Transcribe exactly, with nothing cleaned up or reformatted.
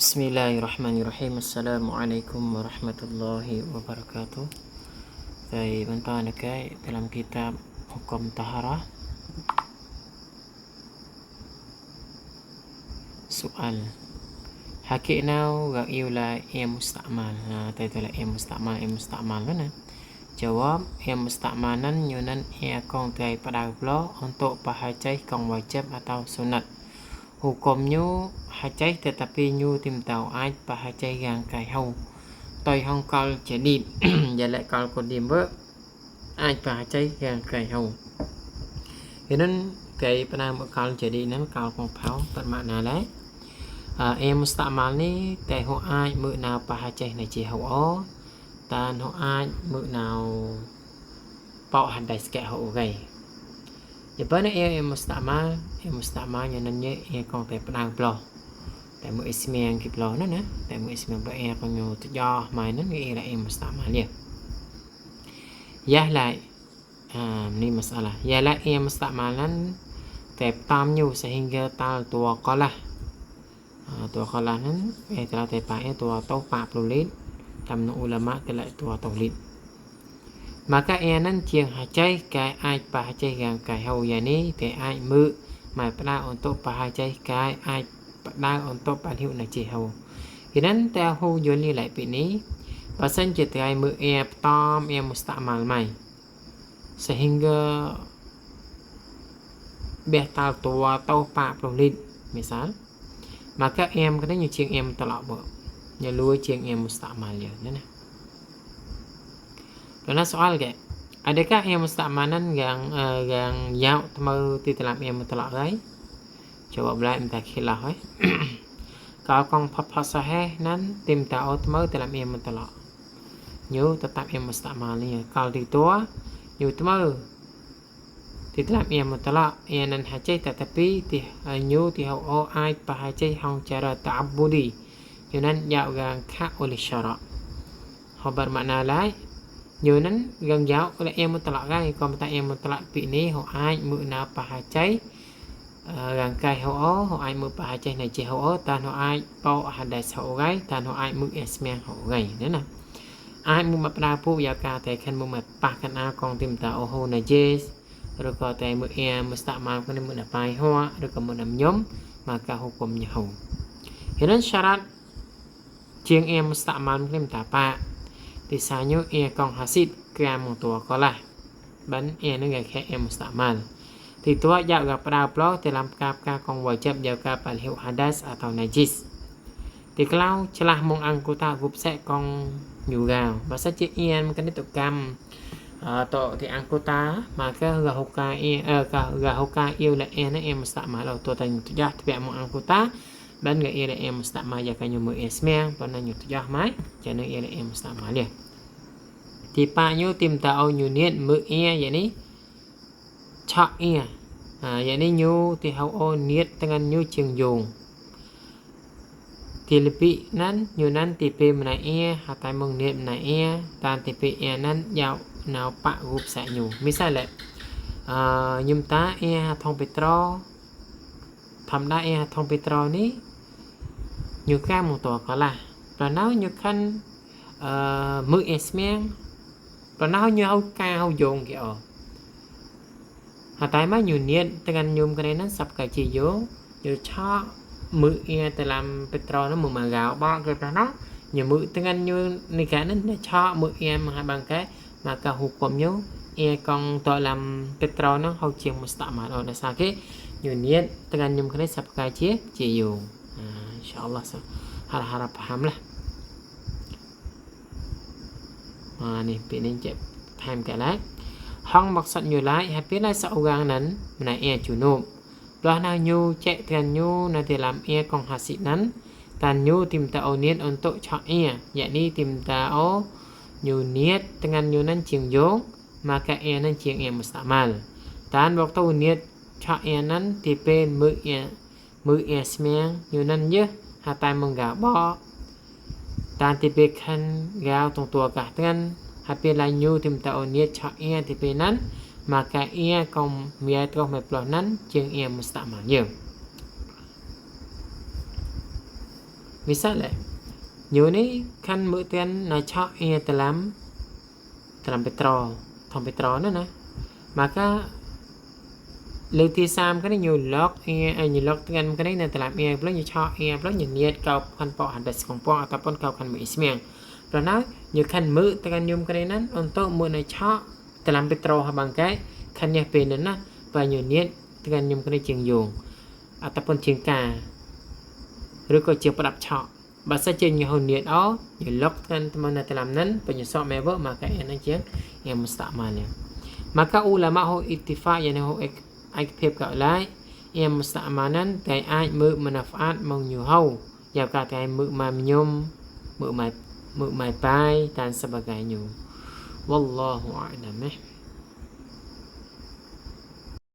Bismillahirrahmanirrahim. Assalamualaikum warahmatullahi wabarakatuh. Baik, bentang dekat dalam kitab Hukum Taharah. Soal. Haki nau gak iu la ia musta'mal. Nah, tadi tu la ia musta'mal, ia musta'mal tu nah. Jawab, ia musta'mal nan ñu nan ia kong trai padau blo untuk pahacai kong wajib atau sunat. Hukum ñu hacai tetapi ñu tim tau ait pahacai gang kai hau. Toi hong kal jadid. Jalek kal kodim be. Ait pahacai gang kai hau. Hinan kai pernah mbe kal jadid nan kal kong phau bermakna lai. Ia musta'mal ni tai hu ait mbe nau pahacai na ji hau o. Tan hu ait mbe nau pau hadas ke hau gai. Jepana ia, ia musta'mal, ia musta'mal ñu nan ye ia kong tai pernah blo. Tai mbe ismiang ki blo nan na, tai mbe ismiang blo ia kong ñu tujoh mai nan ia la ia musta'mal ya. Yah lai, ha, ni masalah. Yah lai ia musta'mal nan tai ptam ñu sehingga tal tua kolah. Ha, tua kolah nan, eh, telah tepa, eh, tua tau pă pluh lit, tam nu ulama telah tua tau lit. Maka ia nan jiang hacai kai ait pahacai gang kai hau yani, te ait mbe mai pernah untuk pahacai kai ait pernah untuk paliu na ji hau. Hinan te hu joli lai pi ni, pasan je trai mbe ia ptam ia musta'mal mai. Sehingga beh tal tua tau pă pluh lit, misal. Maka ia mkene ñu jiang ia mutlak be. Ñu lu jiang ia musta'mal ya, na na. Lana soal ke, adakah ia musta'mal nan gang, eh, gang yau tmeu ti dalam ia mutlak gai? Jawab lai mta khilaf, eh. Kal kong pha pha sahih nan tim tau tmeu dalam ia mutlak. Ñu tetap ia musta'mal ni. Kal ti tua, ñu tmeu ti dalam ia mutlak, ia nan hacai tetapi ti, eh, ñu ti hau o ait pahacai hong cara ta'abbudi. Ñu nan yau gang khak oleh syarak. Hau bermakna lai, ñu nan gang yau oleh ia mutlak gai, kong mta ia mutlak pi ni hau ait mbe nau pahacai, eh, gang kai hau o, hau ait mbe pahacai na ji hau o, tan hau ait pau hadas hau gai, tan hau ait mbe ia smiang hau gai. Na na. Ait mbe ma pernah pu ia ka tai khan mbe ma pah khan a kong tim tau hau najis. Ruko tai mbe ia musta'mal khan mbe na pai hua, ruko mbe na mnyom, maka hukum ñu hau. Hinan syarat jiang ia musta'mal mkene mta pă. Ti sa ñu ia kong hasit kra mong tua kolah. Ban ia nư ga khe ia musta'mal. Ti tua jao ga pdao plo ti lam pka pka kong wajib jao ka paliu hadas atau najis. Ti klao člah mong anggota gup sek kong ñu gao. Ba sa či ia mkene tu kam, eh, to ti anggota, maka ga huka ia, eh, ga, ga huka ia la ia nư ia musta'mal. Lo to ta ñu tu jah tbiak mong anggota. Ban ga ia la ia musta'mal ya ka ñu mơ ia smiang, pona ñu tu jah mai, čanơ ia la ia musta'mal ya. Ti pă ñu ti mta au ñu niat mơ ia, yakni čhă ia. Ha, yakni ñu ti hau o niat tngan ñu čiang yong. Ti lpĭ nan, ñu nan ti pe mna ia, ha tai mong niat mna ia, tan ti pe ia nan jao nao pă gup sa ñu. Misal lĕ, eh, ñu mta ia ha thong petro, tham đa ia ha thong petro ni, ñu ka mong to ka lah. Pla nao ñu khan, eh, mơ ia smiang, pla nao ñu hau ka hau yong ki o. Ha tai ma ñu niat tngan ñu mkne nan sap ka či yong, ñu čhă mơ ia tlam petro na mơ ma gao ba ke pla nao, ñu mơ tngan ñu ni ka nan na čhă mơ ia mha bang ke, maka hukum ñu, ia kong to lam petro na hau čiang musta'mal. O na sa ke, ñu niat tngan ñu mkne sap ka či, či yong. Ha, insya Allah sa. Harap, harap paham lah. Ha, ni, pi ni ček paham ke lai. Hong maksud ñu lai, ha pi lai sa orang nan, mna ia junub. Pla nao ñu ček tngan ñu na ti lam ia kong hasit nan, tan ñu ti mta o niat untuk čhă ia, yakni ti mta o ñu niat tngan ñu nan čiang yong, maka ia nan čiang ia musta'mal. Tan waktu niat čhă ia nan ti pe mơ ia mơ ia smiang, ñu nan yơh, ha tai mong gao bok. Tan ti pe khan gao tong tua kah tngan, ha pi lai ñu ti mta o niat čhă ia ti pe nan, maka ia kong mia troh me ploh nan, čiang ia musta'mal yơh. Misal lĕ, ñu anai khăn mư̆ tơnăn na čhŏ ia tơlam, tơlam Pêtrô, thŏng Pêtrô anăn na. Maka lơ ti sam kơ anai ñu lŏk ia, ơ, ñu lŏk tơnăn kơ anai na tơlam ia, plơi ñu čhŏ ia, plơi ñu niat kâo khăn pŏk hadas kông pŏk, ataupun kâo khăn mư̆ êsmiăng. Plơi anai ñu khăn mư̆ tơnăn ñu kơ anai anăn, untuk mư̆ na čhŏ tơlam Pêtrô hŏ ƀăng kĕ, khăn ñu pê anăn na, ba ñu niat tơnăn ñu kơ anai jing yŏng, ataupun jing ka, rư̆ kơ jing pơdăp čhŏ. Ba sa jing ñu hŏ niat ôh, ñu lŏk tơnăn tơmơ̆ng na tơlam anăn, ba ñu sŏ mă bơ, maka ia anăn jing, ia musta'mal anei. Maka ulama hŏ ittifaq, ia anăn hŏ ek, ek phep kơ lai, ia musta'mal anăn, tơl ai mư̆ mnafat mơ̆ng ñu hŏ, yua kơ tơl ai mư̆ mai mñum, mư̆ mai, mư̆ mai pai, dan sebagainya. Wallahu a'lam, eh.